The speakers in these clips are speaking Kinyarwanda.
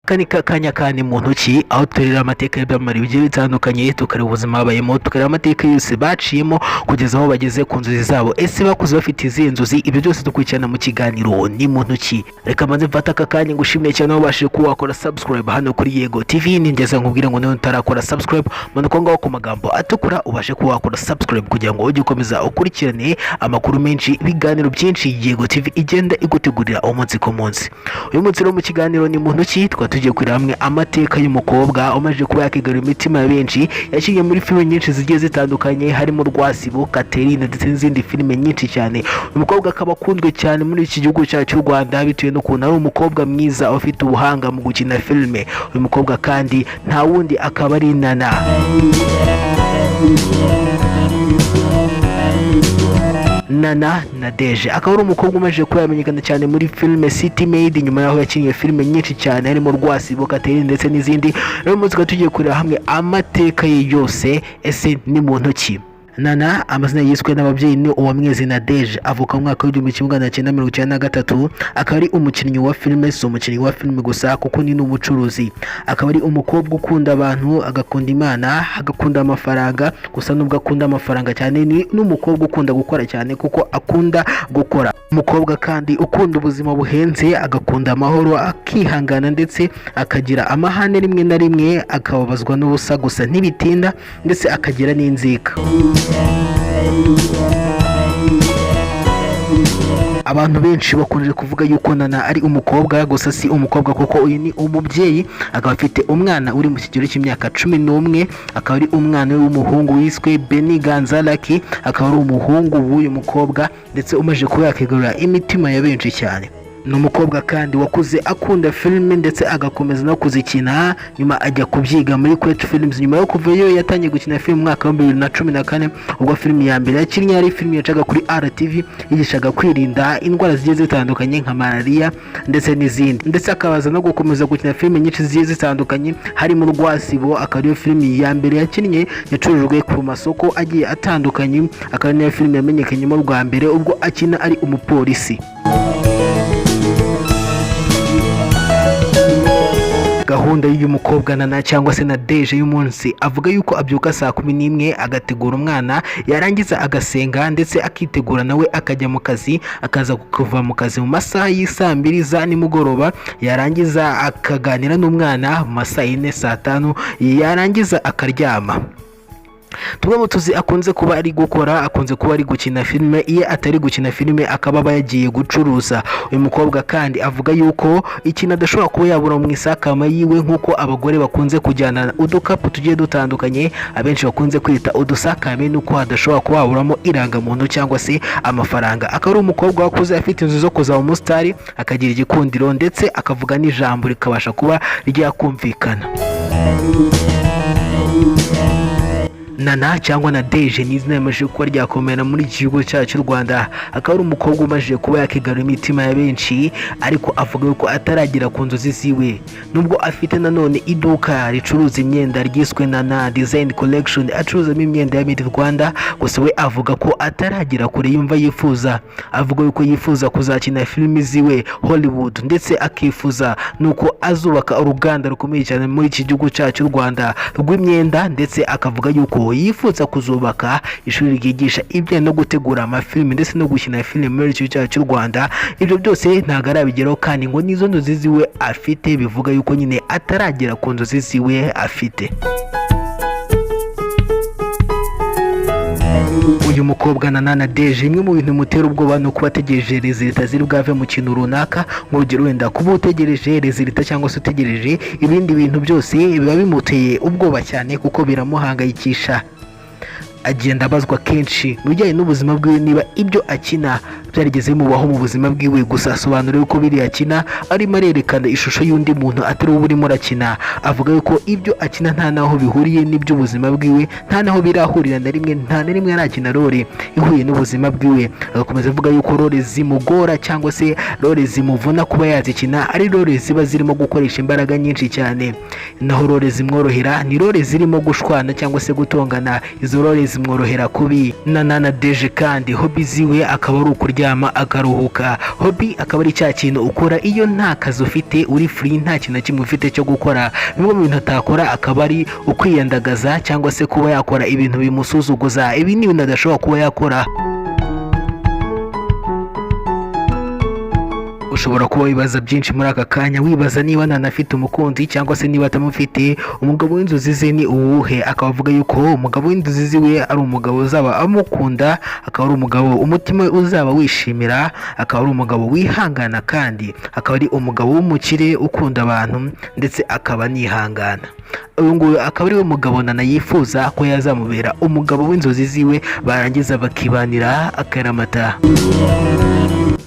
Aka ni kakanya kandi mu ntoki, aho tureba amateka y'ibyamamare bigiye bitandukanye, tukareba ubuzima babayemo, tukareba amateka yose baciyemo kugeza aho bageze ku nzozi zabo. Ese bakuze bafite izihe nzozi? Ibyo byose dukurikirana mu kiganiro Ni Muntu Ki. Reka maze mfate aka kanya ngushimiye cyane wabashije kuba wakora subscribe hano kuri Yego TV. Ningeza nkubwire ngo niba utarakora subscribe, manuka ngaho ku magambo atukura ubashe kuba wakora subscribe, kugira ngo ujye ukomeza ukurikirane amakuru menshi, ibiganiro byinshi Yego TV igenda igutegurira umunsi ku munsi. Uyu munsi rero mu kiganiro Ni Muntu Ki, tukaba tugiye kureba hamwe amateka y'umukobwa umaze kuba yakigarura imitima ya benshi. Yakinnye muri filime nyinshi zigiye zitandukanye, harimo Rwasibo, Katerine ndetse n'izindi filime nyinshi cyane. Uyu mukobwa akaba akunzwe cyane muri iki gihugu cyacu cy'u Rwanda, bitewe n'ukuntu ari umukobwa mwiza ufite ubuhanga mu gukina filime. Uyu mukobwa kandi nta wundi, akaba ari Nana. Nana Nadeje akaba ari umukobwa umaze kuba yamenyekana cyane muri filime City Maid, nyuma yaho yakinnye filime nyinshi cyane harimo Rwasibo, Katerine ndetse n'izindi. Rero umunsi tukaba tugiye kureba hamwe amateka ye yose. Ese ni muntu ki Nana? Amazina yiswe n'ababyeyi ni Uwamwezi Nadeje, avuka mu mwaka w'1993, akaba ari umukinnyi wa filime. Si umukinnyi wa filime gusa, kuko ni n'umucuruzi. Akaba ari umukobwa ukunda abantu, agakunda Imana, agakunda amafaranga. Gusa nubwo akunda amafaranga cyane, ni n'umukobwa ukunda gukora cyane, kuko akunda gukora. Umukobwa kandi ukunda ubuzima buhenze, agakunda amahoro, akihangana, ndetse akagira amahane rimwe na rimwe, akababazwa n'ubusa, gusa ntibitinda, ndetse akagira n'inzika. Abantu benshi bakunze kuvuga yuko Nana ari umukobwa, gusa si umukobwa, kuko uyu ni umubyeyi, akaba afite umwana uri mu kigero cy'imyaka 11, akaba ari umwana we w'umuhungu wiswe Beni Ganzaraki, akaba ari umuhungu w'uyu mukobwa, ndetse umaze kuba yakigarura imitima ya benshi cyane. Ni umukobwa kandi wakuze akunda filime, ndetse agakomeza no kuzikina, nyuma ajya kubyiga muri Kwetu Films. Nyuma yo kuvayo yatangiye gukina filime mu mwaka wa 2014, ubwo filime ya mbere yakinnye ari filime yacaga kuri RTV, yigishaga kwirinda indwara zigiye zitandukanye nka malariya ndetse n'izindi, ndetse akabaza no gukomeza gukina filime nyinshi zigiye zitandukanye, harimo Rwasibo, akaba ariyo filime ya mbere yakinnye yacurujwe ku masoko agiye atandukanye, akaba ariyo filime yamenyekanyemo bwa mbere ubwo akina ari umupolisi. Gahunda y'uyu mukobwa Nana cyangwa se Nadeje y'umunsi, avuga yuko abyuka saa 11, agategura umwana, yarangiza agasenga, ndetse akitegura nawe akajya mu kazi, akaza kuva mu kazi mu masaha y'isaa 2 za nimugoroba, yarangiza akaganira n'umwana mu masaa 4, saa 5, yarangiza akaryama. Tumwe mu tuzi akunze kuba ari gukora, akunze kuba ari gukina filime. Iyo atari gukina filime, akaba aba yagiye gucuruza. Uyu mukobwa kandi avuga yuko ikintu adashobora kuba yabura mu isakama yiwe, nk'uko abagore bakunze kujyana udukapu tugiye dutandukanye abenshi bakunze kwita udusakame, nuko hadashobora kuba haburamo irangamuntu cyangwa se amafaranga. Akaba ari umukobwa wakuze afite inzu zo kuzaba umusitari, akagira igikundiro, ndetse akavuga n'ijambo rikabasha kuba ryakumvikana. Nana cyangwa Nadeje ni izina rimaze kuba ryakomera muri iki gihugu cyacu cy'u Rwanda. Akaba ari umukobwa umaze kuba yakigarura imitima ya benshi, ariko avuga yuko ataragera ku nzozi ziwe, nubwo afite nanone iduka ricuruza imyenda ryiswe Nana Design Collection, acuruzamo imyenda ya Made in Rwanda. Gusa we avuga ko ataragera kure yumva yifuza. Avuga yuko yifuza kuzakina filimi ziwe Hollywood, ndetse akifuza nuko azubaka uruganda rukomeye cyane muri iki gihugu cyacu cy'u Rwanda rw'imyenda, ndetse akavuga yuko yifuza kuzubaka ishuri ryigisha ibijyanye no gutegura amafilimi ndetse no gukina filime muri iki gihugu cyacu cy'u Rwanda. Ibyo byose ntabwo arabigeraho, kandi ngo nizo nzozi ziwe afite, bivuga yuko nyine ataragera ku nzozi ziwe afite. Uyu mukobwa Nana Nadeje, imwe mu bintu bimutera ubwoba ni ukuba ategereje résultat ziri bwave mu kintu runaka. Nk'urugero wenda kuba utegereje résultat cyangwa se utegereje ibindi bintu byose, biba bimuteye ubwoba cyane, kuko biramuhangayikisha. Agenda abazwa kenshi mu bijyanye n'ubuzima bwiwe, niba ibyo akina byarigeze bimubaho mu buzima bwiwe. Gusa asobanura yuko biriya akina arimo arerekana ishusho y'undi muntu, atari we urimo arakina. Avuga yuko ibyo akina nta n'aho bihuriye n'iby'ubuzima bwiwe, nta n'aho birahurira na rimwe, nta na rimwe arakina role ihuye n'ubuzima bwiwe. Agakomeza avuga yuko role zimugora cyangwa se role zimuvuna kuba yazikina ari role ziba zirimo gukoresha imbaraga nyinshi cyane, naho role zimworohera ni role zirimo gushwana cyangwa se gutongana. Izo role zimworohera kubi. Nana Nadege kandi hobby ziwe akaba ari ukuryama akaruhuka. Hobby akaba ari cya kintu ukora iyo nta kazi ufite, uri free, nta kintu na kimwe ufite cyo gukora. Bimwe mu bintu atakora akaba ari ukwiyandagaza cyangwa se kuba yakora ibintu bimusuzuguza. Ibi ni ibintu adashobora kuba yakora. Ushobora kuba wibaza byinshi muri aka kanya, wibaza niba ntanafite umukunzi cyangwa se niba atamufite. Umugabo w'inzozi ze ni uwuhe? Akaba avuga yuko umugabo w'inzozi ziwe ari umugabo uzaba amukunda, akaba ari umugabo umutima we uzaba wishimira, akaba ari umugabo wihangana, kandi akaba ari umugabo w'umukire ukunda abantu ndetse akaba anihangana. Uyu nguyu akaba ari we mugabo Nana yifuza ko yazamubera umugabo w'inzozi ziwe, barangiza bakibanira akaramata.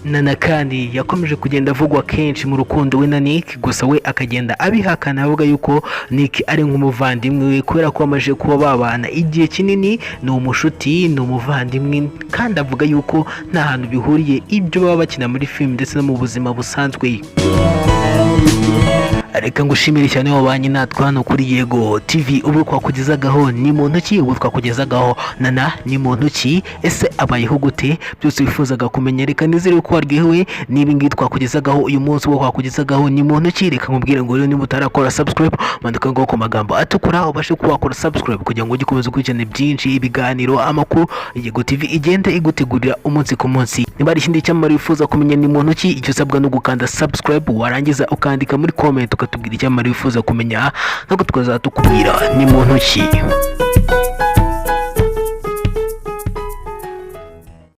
Nana kandi yakomeje kugenda avugwa kenshi mu rukundo we na Nick, gusa we akagenda abihakana avuga yuko Nick ari nk'umuvandimwe we, kubera ko bamaze kuba babana igihe kinini, ni umushuti, ni umuvandimwe, kandi avuga yuko nta hantu bihuriye ibyo baba bakina muri filime ndetse no mu buzima busanzwe. Reka ngushimire cyane wabanye natwe hano kuri Yego TV. Ubu twakugezagaho ni muntu ki? Ubu twakugezagaho Nana ni muntu ki? Ese abayeho gute? Byose wifuzaga kumenya, reka nizere ko waryohewe n'ibi ngibi twakugezagaho uyu munsi. Ubu twakugezagaho ni muntu ki? Reka nkubwire ngo rero niba utarakora subscribe, mandika ngo ku magambo atukura ubashe kuba wakora subscribe kugira ngo ujye ukomeza ukurikirana byinshi, ibiganiro, amakuru Yego TV igenda igutegurira umunsi ku munsi. Niba hari ikindi cyamamare wifuza kumenya ni muntu ki, icyo usabwa ni ugukanda subscribe, warangiza ukandika muri comment ukatubwira icyamamare wifuza kumenya, ntabwo tukazatukubwira ni muntu ki.